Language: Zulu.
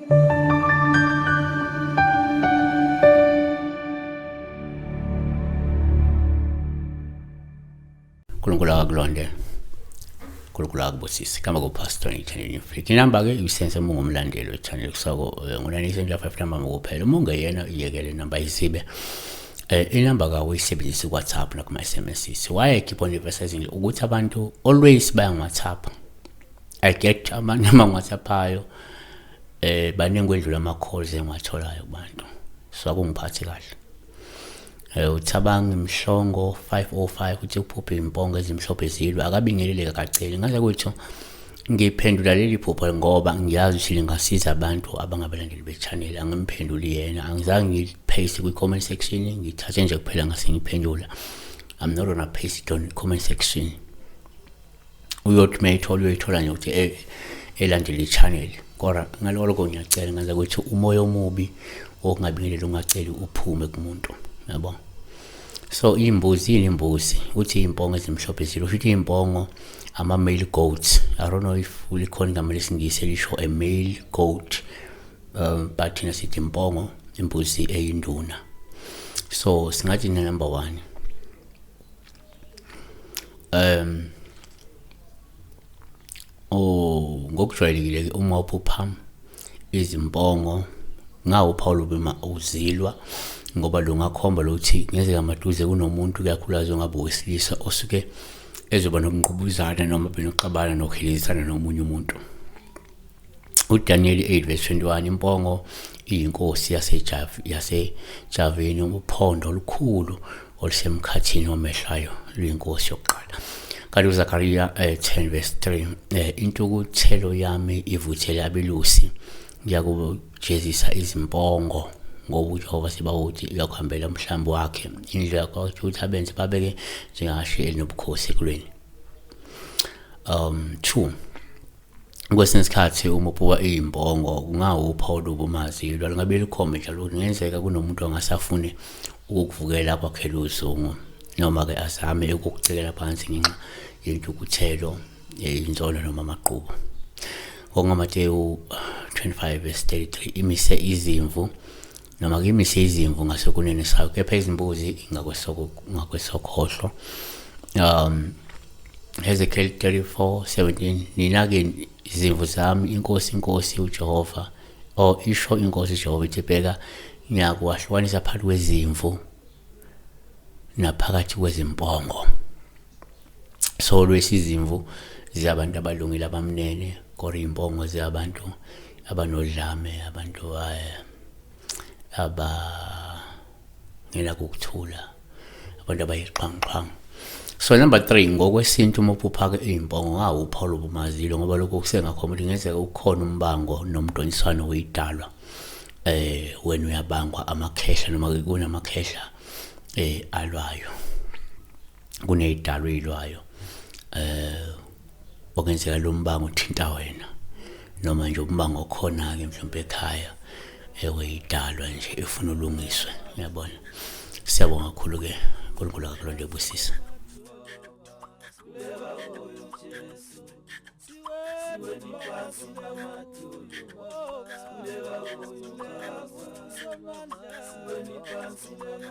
uNkulunkulu akakulonde, uNkulunkulu akubusise. Igama kuPastor Channel Inflict. Inamba ke isense uma ungumlandeli we-channel kusako ngo-9 number kuphela. Uma ungeyena iyekele inamba izibe. Inamba ka uyisebenzisa ku-WhatsApp nakuma-SMS. Why I keep on emphasizing ukuthi abantu always baya WhatsApp. I get abantu ama-WhatsAppayo baningi kwedlula ama-calls engiwatholayo kubantu. So akungiphathi kahle. UThabang Mhlongo 505 uthi uphuphe impongo ezimhlophe zilwa, akabingelele akaceli. Ngaze kuthi ngiphendula leli phupho ngoba ngiyazi ukuthi lingasiza abantu abangabalandeli be-channel. Angimphenduli yena, angizange ngiyipaste kwi-comment section, ngithathe nje kuphela ngase ngiphendula. I'm not gonna paste it on comment section. Uyothi mayithola uyoyithola nje ukuthi elandela i-channel. Kodwa ngaloko ngiyacela ngaze ukuthi umoya omubi wokungabingeleli ungaceli uphume kumuntu, yabo. So imbuzi yini imbuzi? Uthi impongo ezimhlophe zilo, futhi impongo ama male goats. I don't know if likhona igama lesingisi elisho a male goat, but thina sithi impongo, imbuzi eyinduna. So singathi number 1, oh, ngokujwayelekile uma uphupha izimpongo ngawo uphawu lobima uzilwa, ngoba lungakhomba lokuthi ngenzeka maduze kunomuntu kuyakhulazi ongabe owesilisa osuke ezoba nokunqubuzana noma benokuxabana nokuhilizisana nomunye umuntu. UDaniel 8 verse 21, impongo iyinkosi yaseJavini, uphondo olukhulu olusemkhathini omehlayo luyinkosi yokuqala. Kanti uZakaria 10 verse 3, intukuthelo yami ivuthele abelusi, ngiyakujezisa izimpongo, ngoba uJehova Sebawoti uyakuhambela umhlambi wakhe, indlu yakho ukuthi abenze babeke njengahashe elinobukhosi ekulweni. 2, kwesinye isikhathi uma ubuka iy'mpongo kungawuphawu lobumazilwa, lungabe lukhombe njalo ukuthi kungenzeka kunomuntu ongasafuni ukukuvukela kwakhela uzungu, noma-ke azame ukukucekela phansi ngenxa yentukuthelo, inzondo noma amagqubu. NgokungaMateyu 25 verse 33, imise izimvu noma imise izimvu ngasekunene sayo, kepha izimbuzi ngakwesokhohlo. Ezekiel 34:17, nina-ke izimvu zami, inkosi uJehova, or isho inkosi uJehova ithi, bheka ngiyakuwahlukanisa phakathi kwezimvu naphakathi kwezimpongo. So lwesizimvu ziyabantu abalungile abamnene, kodwa iy'mpongo ziyabantu abanodlame, abantu abangenakukuthula, abantu abayixhwanguxhwangu. So number 3, ngokwesintu uma uphupha-ke iy'mpongo ngawuphawu lobumazilo, ngoba lokho kusengakhomba ukuthi kungenzeka ukhona umbango nomdonsiswano weyidalwa. Wena uyabangwa amakhehla noma kunamakhehla alwayo, kuneyidalwa eyilwayo, okungenzeka lo mbango uthinta wena, noma nje umbango okhona-ke mhlawumbe ekhaya weyidalwa nje efuna ulungiswe, uyabona. Siyabonga kakhulu-ke, uNkulunkulu akakulonde busisa. Siweni.